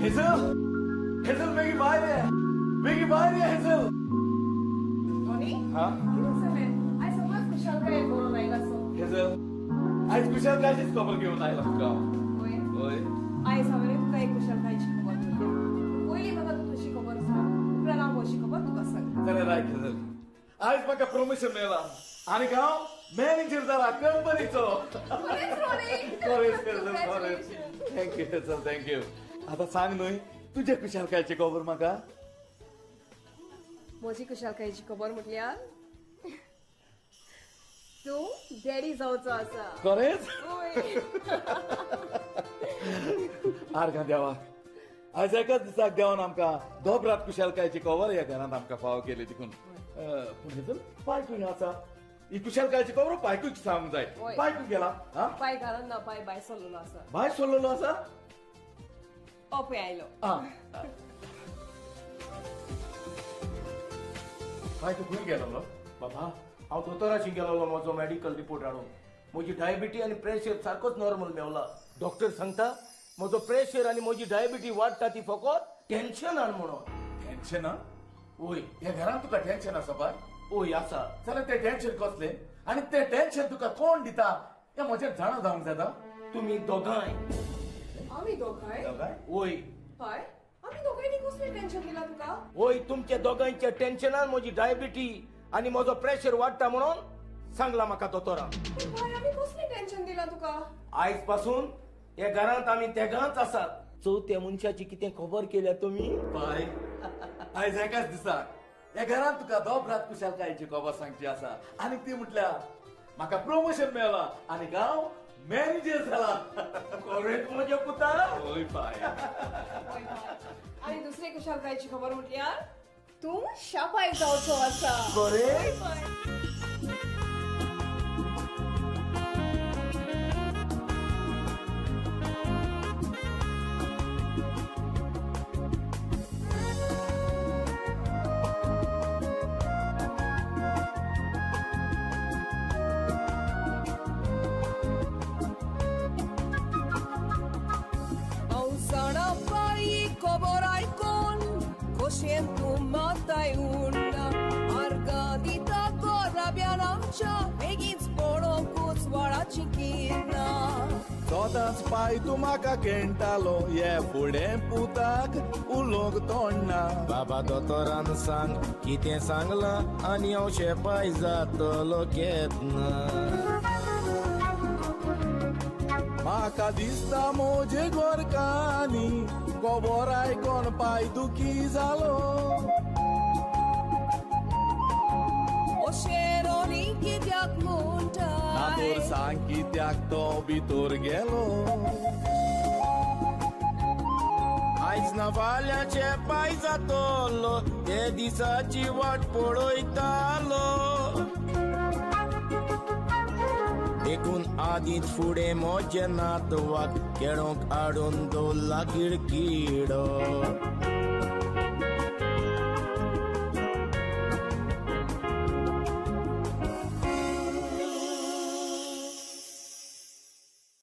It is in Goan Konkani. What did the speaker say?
हेझल, हेझल बेगी भायर ये, बेगी भायर ये हेझल. रोनी? हा? कितें जालें? आयज सगळोच खुशालकायेन बरोवन आयला सो. हेझल, आयज खुशालकायेचीच खबर घेवन आयला तुका हांव. वय. हय. आयज हांवें तुका एक खुशालकायेची खबर दिल्या. पयलीं म्हाका तूं तुजी खबर सांग, उपरांत हांव म्हजी खबर तुका सांगता. जाल्यार आयक हेझल, आयज म्हाका प्रमोशन मेळ्ळां आनी हांव मॅनेजर जाला कंपनीचो. खरेंच रोनी? खरेंच हेझल, खरेंच. Thank you Hazel, thank you. आतां सांग न्हय तुजे खुशालकायेची खबर म्हाका. म्हजी खुशालकायेची खबर म्हटल्यार तूं डॅडी जावचो आसा. खरेंच? वय. आर्गां देवाक, आयज एकाच दिसाक देवान आमकां दोबरात खुशालकायेची खबर ह्या घरांत आमकां फावो केली देखून. पूण हेजल, पाय खंय आसा? ही खुशालकायेची खबर पायकूच सांगूंक जाय. वय. पाय खंय गेला? हा? पाय घरान ना, पाय भायर सरलेलो आसा. भायर सरलेलो आसा? हो पळय आयलो. आं, पाय तूं खंय गेलोलो? बाबा, हांव दोतोराशी गेलोलो म्हजो मेडिकल रिपोर्ट हाडूंक. म्हजी डायबिटी आनी प्रेशर सारकोच नॉर्मल मेवला. डॉक्टर सांगता म्हजो प्रेशर आनी म्हजी डायबिटी वाडटा ती फकत टेन्शनान म्हणून. टेन्शना? वय. ह्या घरांत तुका टेन्शन आसा पाय? वय आसा. जाल्यार तें टेन्शन कसलें आनी तें टेन्शन तुका कोण दिता हें म्हजें जाणा जावंक जाता. तुमी दोगांय. आमी दोगांय? दोगांय? वय. पाय, आमी दोगांयनी कसलें टेन्शन दिलां तुका? वय, तुमच्या दोगांयच्या टेन्शनान म्हजी डायबिटी आनी म्हजो प्रेशर वाडटा म्हणून सांगला म्हाका दोतोरान. पूण पाय, आमी कसलें टेन्शन दिलां तुका? आयज पासून ह्या घरांत आमी तेगांच आसात. चवथ्या मनशाची कितें खबर केल्या तुमी? पाय, आयज एकाच दिसाक ह्या घरांत तुका दोबरात खुशालकायेची खबर सांगची आसा आनी ती म्हटल्यार म्हाका प्रमोशन मेळ्ळां आनी हांव मॅनेजर जाला. खरेंच म्हज्या पुता? हय पाय. वय पाय, आनी दुसरी खुशालकायेची खबर म्हटल्यार तूं शापाय जावचो आसा. खरें? वय पाय. हांव जाणा पाई खबर आयकोन खोशयेन तूं माताय उरना. आर्गां दिता गोराब्यान आमच्या, बेगीच पळोवंकूच वाळाचीं किरणां. सदांच पाय तूं म्हाका खेळटालो, हे फुडें पुताक उलोवंक तोंड ना. बाबा, दोतोरान सांग कितें सांगलां आनी हांव शेपाय जातलो केन्ना? म्हाका दिसता म्हजे गोरकांनी खबर आयकोन पाय दुखी जालो. अशें रोनी कित्याक ना म्हणटाय? तर सांग कित्याक तो भितर गेलो? आयज ना फाल्यां शेपाय जातलो, ते दिसाची वाट पळयतालो. देखून आदींच फुडें म्हजें नातवाक खेळोंक हाडून दवरला किडकिडो.